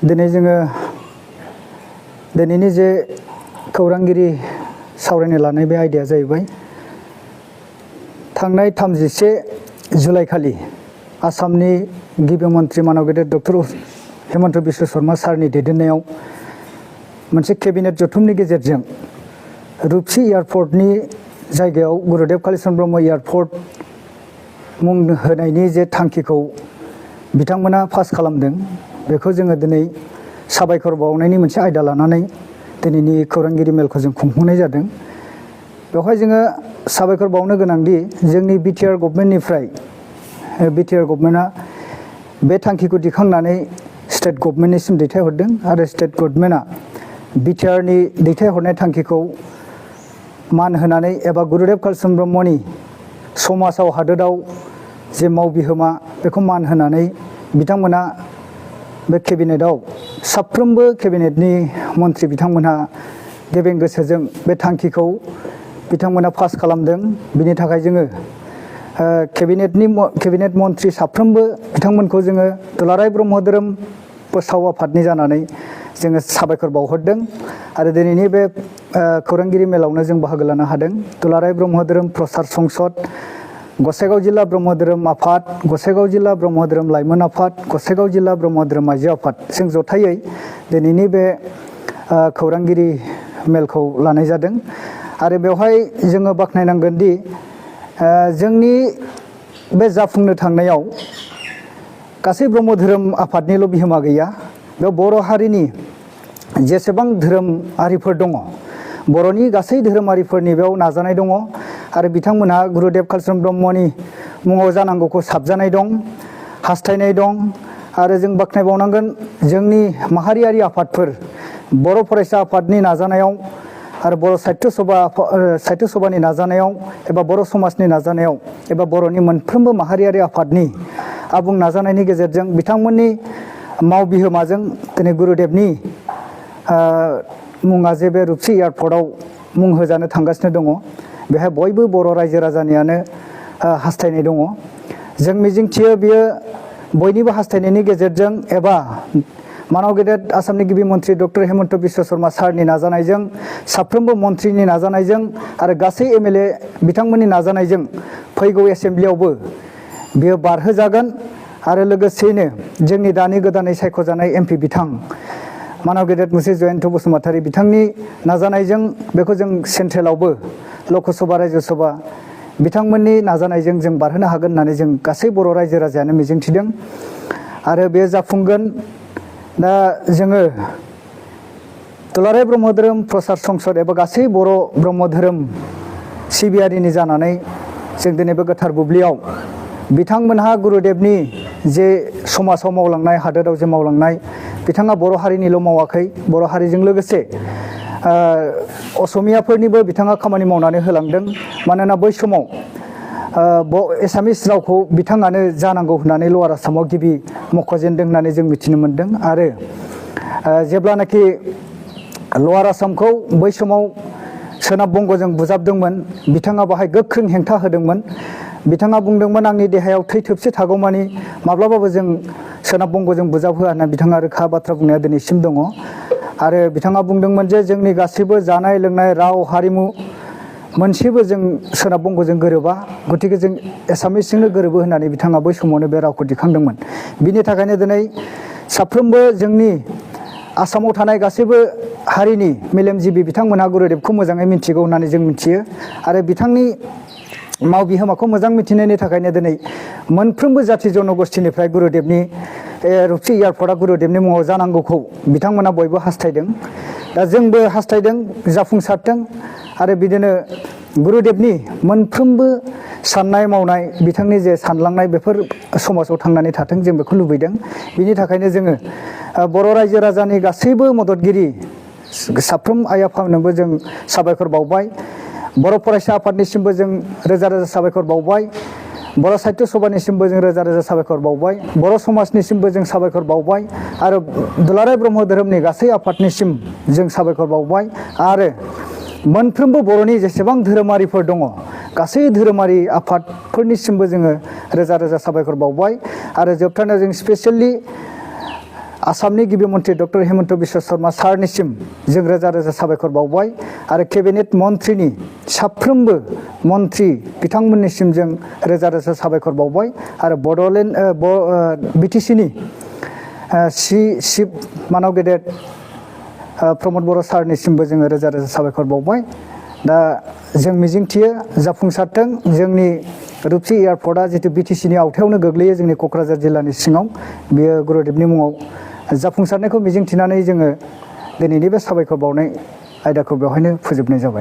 दिनै जोङो दिनैनि जे खौरांगिरि सावरायनो लानाय बे आयदाया जाहैबाय थांनाय 31 जुलाइ खालि आसामनि गिबि मन्त्रि मानव गेदेर डक्टर हेमन्त बिश्व शर्मा सारनि दैदेननायाव मोनसे केबिनेट जथुमनि गेजेरजों रुपसी एयारपर्टनि जायगायाव गुरुदेव कालीचरण ब्रह्म एयारपर्ट मुं होनायनि जे थांखिखौ बिथांमोना पास खालामदों बेखौ जोङो दिनै साबायखर बावनायनि मोनसे आयदा लानानै दिनैनि खौरांगिरि मेलखौ जों खुंफुंनाय जादों। बेवहाय जोङो साबायखर बावनो गोनांदि जोंनि बिटिआर गभर्नमेन्टनिफ्राय बिटिआर गभर्नमेन्टआ बे थांखिखौ दिखांनानै स्टेट गभर्नमेन्टनिसिम दैथायहरदों आरो स्टेट गभर्नमेन्टआ बिटिआरनि दैथायहरनाय थांखिखौ मान होनानै एबा गुरुदेव कालीचरण ब्रह्मनि समाजाव हादोराव जे मावबिहोमा बेखौ मान होनानै बिथांमोना बे केबिनेटआव साफ्रोमबो केबिनेटनि मन्त्रि बिथांमोनहा गेबें गोसोजों बे थांखिखौ बिथांमोना पास खालामदों। बिनि थाखाय जोङो केबिनेट मन्त्रि साफ्रोमबो बिथांमोनखौ जोङो दुलाराय ब्रह्म धोरोम फोसाव आफादनि जानानै जोङो साबायखर बावहरदों आरो दिनैनि बे खौरांगिरि मेलावनो जों बाहागो लानो हादों। दुलाराय ब्रह्म धोरोम प्रसार संसद, गसाइगाव जिल्ला ब्रह्म धोरोम आफाद, गसाइगाव जिल्ला ब्रह्म धोरोम लाइमोन आफाद, गसाइगाव जिल्ला ब्रह्म धोरोम आइजो आफाद जों जथायै दिनैनि बे खौरांगिरि मेलखौ लानाय जादों आरो बेवहाय जोङो बाख्नायनांगोन दि जोंनि बे जाफुंनो थांनायाव गासै ब्रह्म धोरोम आफादनिल' बिहोमा गैया, बेयाव बर' हारिनि जेसेबां धोरोमारिफोर दङ बर'नि गासै धोरोमारिफोरनि बेयाव नाजानाय दङ आरो बिथांमोनहा गुरुदेव कालीचरण ब्रह्मनि मुङाव जानांगौखौ साबजानाय दं, हास्थायनाय दं आरो जों बाख्नायबावनांगोन जोंनि माहारियारि आफादफोर बर' फरायसा आफादनि नाजानायाव आरो बर' साहित्य सभानि नाजानायाव एबा बर' समाजनि नाजानायाव एबा बर'नि मोनफ्रोमबो माहारियारि आफादनि आबुं नाजानायनि गेजेरजों बिथांमोननि मावबिहोमाजों दिनै गुरुदेवनि मुङा जे बे रुपसी एयारपर्टआव मुं होजानो थांगासिनो दङ। बेहाय बयबो बर' रायजो राजानियानो हास्थायनाय दङ। जों मिजिंथियो बियो बयनिबो हास्थायनायनि गेजेरजों एबा मानव गेदेर आसामनि गिबि मन्त्रि डक्टर हेमन्त बिश्व शर्मा सारनि नाजानायजों, साफ्रोमबो मन्त्रिनि नाजानायजों आरो गासै एमएलए बिथांमोननि नाजानायजों फैगौ एसेम्ब्लियावबो बियो बारहोजागोन आरो लोगोसेयैनो जोंनि दानि गोदानै सायख'जानाय एमपि बिथां मानव गेदेर मुसे जयन्त बसुमतारी बिथांनि नाजानायजों बेखौ जों सेन्ट्रेलावबो लकसभा रायजोसभा बिथांमोननि नाजानायजों जों बारहोनो हागोन होननानै जों गासै बर' रायजो राजायानो मिजिंथिदों आरो बे जाफुंगोन। दा जोङो दुलाराय ब्रह्म धोरोम प्रसार संसद एबा गासै बर' ब्रह्म धोरोम सिबियारिनि जानानै जों दिनै बे गोथार बुब्लियाव बिथांमोनहा गुरुदेवनि जे समाजाव मावलांनाय हादोराव जे मावलांनाय बिथाङा बर' हारिनिल' मावाखै, बर' हारिजों लोगोसे असमियाफोरनिबो बिथाङा खामानि मावनानै होलांदों। मानोना बै समाव एसामिस रावखौ बिथाङानो जानांगौ होननानै लवार आसामाव गिबि मख'जेनदों होननानै जों मिथिनो मोन्दों आरो जेब्लानाखि लवार आसामखौ बै समाव सोनाब बंग'जों बुजाबदोंमोन बिथाङा बाहाय गोख्रों हेंथा होदोंमोन। बिथाङा बुंदोंमोन आंनि देहायाव थै थोबसे थागौमानि माब्लाबाबो जों सोनाब बंग'जों बुजाब होआ होनना बिथाङा रोखा बाथ्रा बुंनाया दिनैसिम दङ आरो बिथाङा बुंदोंमोन जे जोंनि गासैबो जानाय लोंनाय राव हारिमु मोनसेबो जों सोनाब बंग'जों गोरोबा, गतिके जों एसामिसजोंनो गोरोबो होननानै बिथाङा बै समावनो बे रावखौ दिखांदोंमोन। बिनि थाखायनो दिनै साफ्रोमबो जोंनि आसामाव थानाय गासैबो हारिनि मेलेमजिबि बिथांमोनहा गुरुदेवखौ मोजाङै मिथिगौ होननानै जों मिथियो आरो बिथांनि मावबिहोमाखौ मोजां मिथिनायनि थाखायनो दिनै मोनफ्रोमबो जाथि जनगोष्ठीनिफ्राय गुरुदेवनि रुपसी एयारपर्टआ गुरुदेवनि मुङाव जानांगौखौ बिथांमोना बयबो हास्थायदों। दा जोंबो हास्थायदों जाफुंसारथों आरो बिदिनो गुरुदेवनि मोनफ्रोमबो साननाय मावनाय बिथांनि जे सानलांनाय बेफोर समाजाव थांनानै थाथों जों बेखौ लुबैदों। बिनि थाखायनो जोङो बर' रायजो राजानि गासैबो मददगिरि साफ्रोम आइ आफानोबो जों साबायखर बावबाय। बर' फरायसा आफादनिसिमबो जों रोजा रोजा साबायखर बावबाय। बर' साहित्य सभानिसिमबो जों रोजा रोजा साबायखर बावबाय। बर' समाजनिसिमबो जों साबायखर बावबाय आरो दुलाराय ब्रह्म धोरोमनि गासै आफादनिसिम जों साबायखर बावबाय आरो मोनफ्रोमबो बर'नि जेसेबां धोरोमारिफोर दङ गासै धोरोमारि आफादफोरनिसिमबो जोङो रोजा रोजा साबायखर बावबाय आरो जोबथारनायाव जों स्पेसियेलि आसामनि गिबि मन्त्रि डक्टर हेमन्त बिश्व शर्मा सारनिसिम जों रोजा रोजा साबायखर बावबाय आरो केबिनेट मन्थ्रिनि साफ्रोमबो मन्थ्रि बिथांमोननिसिम जों रोजा रोजा साबायखर बावबाय आरो बड'लेण्ड बिटिसिनि चिफ मानाव गेदेर प्रमद बर' सारनिसिमबो जोङो रोजा रोजा साबायखर बावबाय दा जों मिजिंथियो जाफुंसारथों जोंनि रुपसि एयारपर्टआ जितु बिटिसिनि आवथायावनो गोग्लैयो जोंनि क'क्राझार जिल्लानि सिङाव बेयो गुरुदेबनि मुङाव जाफुंसारनायखौ मिजिंथिनानै जोङो दिनैनि बे साबायखर बावनाय आयदाखौ बेवहायनो फोजोबनाय जाबाय।